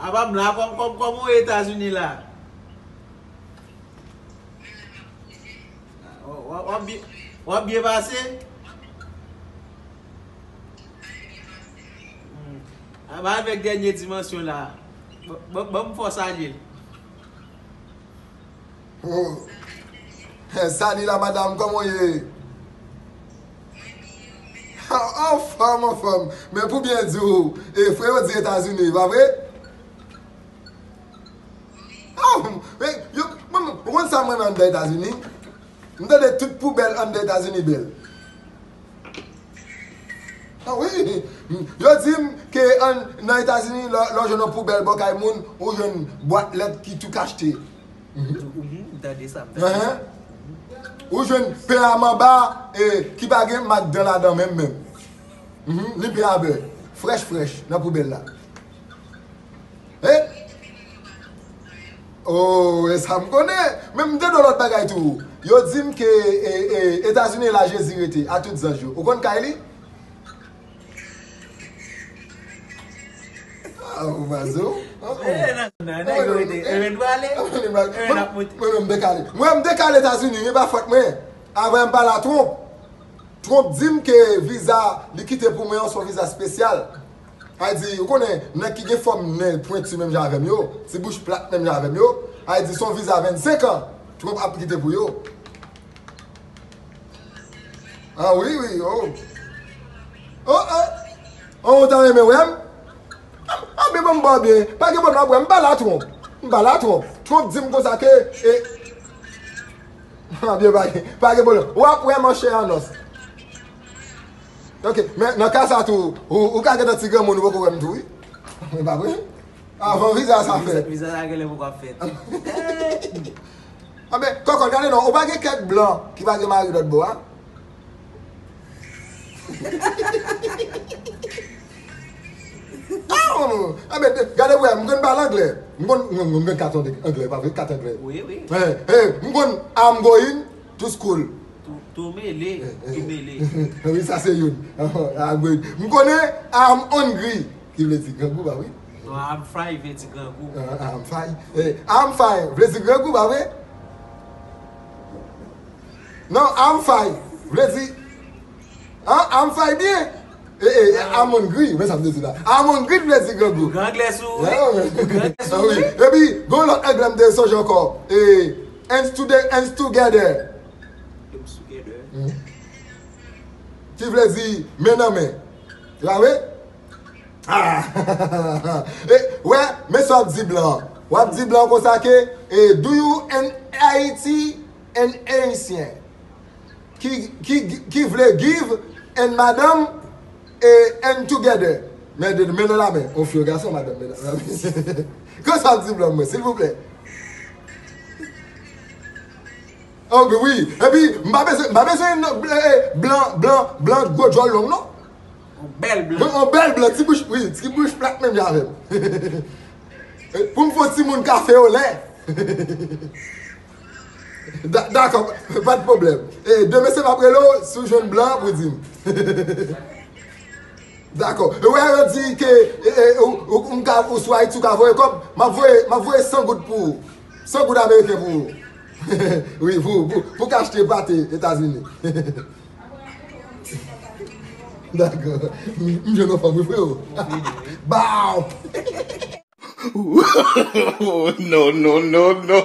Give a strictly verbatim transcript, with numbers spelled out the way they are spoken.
Papa m la, kòm, kòm, kòman w ye Etazini la? W, w, w ap byen, w ap byen pase? Hmm. Aba avèk dènye dimansyon la. Ban, ban, ban m fè w salye l. Oh. Salut la madame, kòman w ye? Anfòm, anfòm. Men pou byen di w, e, frè yo di Etazini, pa vre? Oh, men, yo, mwen, mwen, ou konn sa mwen renmen anndan Etazini? M tande tout poubèl anndan Etazini bèl. Ah wi, yo di m ke an, nan Etazini, lè, lè w jwenn yon poubèl bò kay moun, ou jwenn bwat lèt ki tou kachte. Mhm. Mhm, m tande sa, m tande sa. Ahan. Ou jwenn pen a manba, e, ki pa gen mak dan ladan menm, menm. Mhm, li pen a bè. Frèch, frèch, nan poubèl la. E? Oh, e sa m konnen. Men m te di w lòt bagay tou. Yo di m ke, e, e, Etazini la Jezi rete, a tout zanj yo. Ou konn kay li? Ah, ou pa di w? Oh, oh. E, nan, nan, nèg yo rete. E, men nou ale. E, men ap monte. Mwen, mwen, m dekale. Mwen, m dekale Etazini, e pa fòt mwen. Avan m pale a Trump. Trump di m ke viza li kite pou mwen an se yon viza espesyal. Sa vle di, ou konnen, nèg ki gen fòm nen pwenti menm jan avè m yo, ti bouch plat menm jan avè m yo, sa vle di, se yon viza vennsenk an, Trump ap kite pou yo. Ah, wi, wi, oh. Oh, oh. Oh, ou ta renmen wè m? Ah, ah, men ban m ba w byen. Pa gen pwoblèm, ap wè m. M pale a Trump. M pale a Trump. Trump di m konsa ke, e, ah, byen, pa gen, pa gen pwoblèm. W ap wè m an chè an os. Ok, men nan ka sa tou, ou, ou ka gentan ti granmoun, ou poko wè m tou, wi. Men pa vre? Avan viza sa fèt. Viza, viza sa genlè poko ap fèt. Anben, kòkòt, gade non, ou pa gen kèk blan ki pa gen mari lòt bò a? Ah, anben, gade wè, m konn pale anglè. M konn, m konn, m konn kat anglè, pa vre, kat anglè. Wi, wi. Eh, eh, m konn I'm going to school. Tou, tou mele, eh, eh, tou mele. Wi, sa se youn. I'm going. M konnen I'm hungry, ki vle di grangou, pa vre? Non, I'm fine vle di grangou. Ah, I'm fine. Eh, I'm fine vle di grangou, pa vre? Non, I'm fine vle di, ah, I'm fine byen. Eh, eh, I'm hungry, men sa m te di la. I'm hungry vle di grangou. Ou gen anglè sou ou, wi. Ou gen anglè sou ou, wi. Epi, gon lòt anglè m te sonje ankò. Eh, and today, and together. Ki vle di men nan men. Ou pa vre? Ah. Eh, wè, men sa w ap di blan. W ap di blan konsa ke, eh, do you and Haiti and Haitian? Ki, ki, ki vle give and madam, eh, and together. Men de, men nan lamen. On fi, on gason, madam, men nan lamen. Konsa w ap di blan mwen, silvouplè. Oh, wi. Epi, m pa bezwen, m pa bezwen non, blan, eh, blan, blan, blan gwo djòl long, non. Yon bèl blan. Yon bèl blan, ti bouch, wi, ti bouch plat menm jan avè m. Pou m fè yon timoun kafe olè. Da-, dakò, pa de pwoblèm. E, demen se m ap rele w, si w jwenn blan, pou di m. Dakò. E wè, yo di ke, e, e, ou, ou, ou, m ka, ou sou Ayiti, ou ka voye kòb, m ap voye, m ap voye san goud pou ou. San goud ameriken pou ou. Wi, pou, pou, pou w ka achte pate Etazini. Dakò. M, m jwenn yon fanm, wi, freo. Baw! No, no, no, no.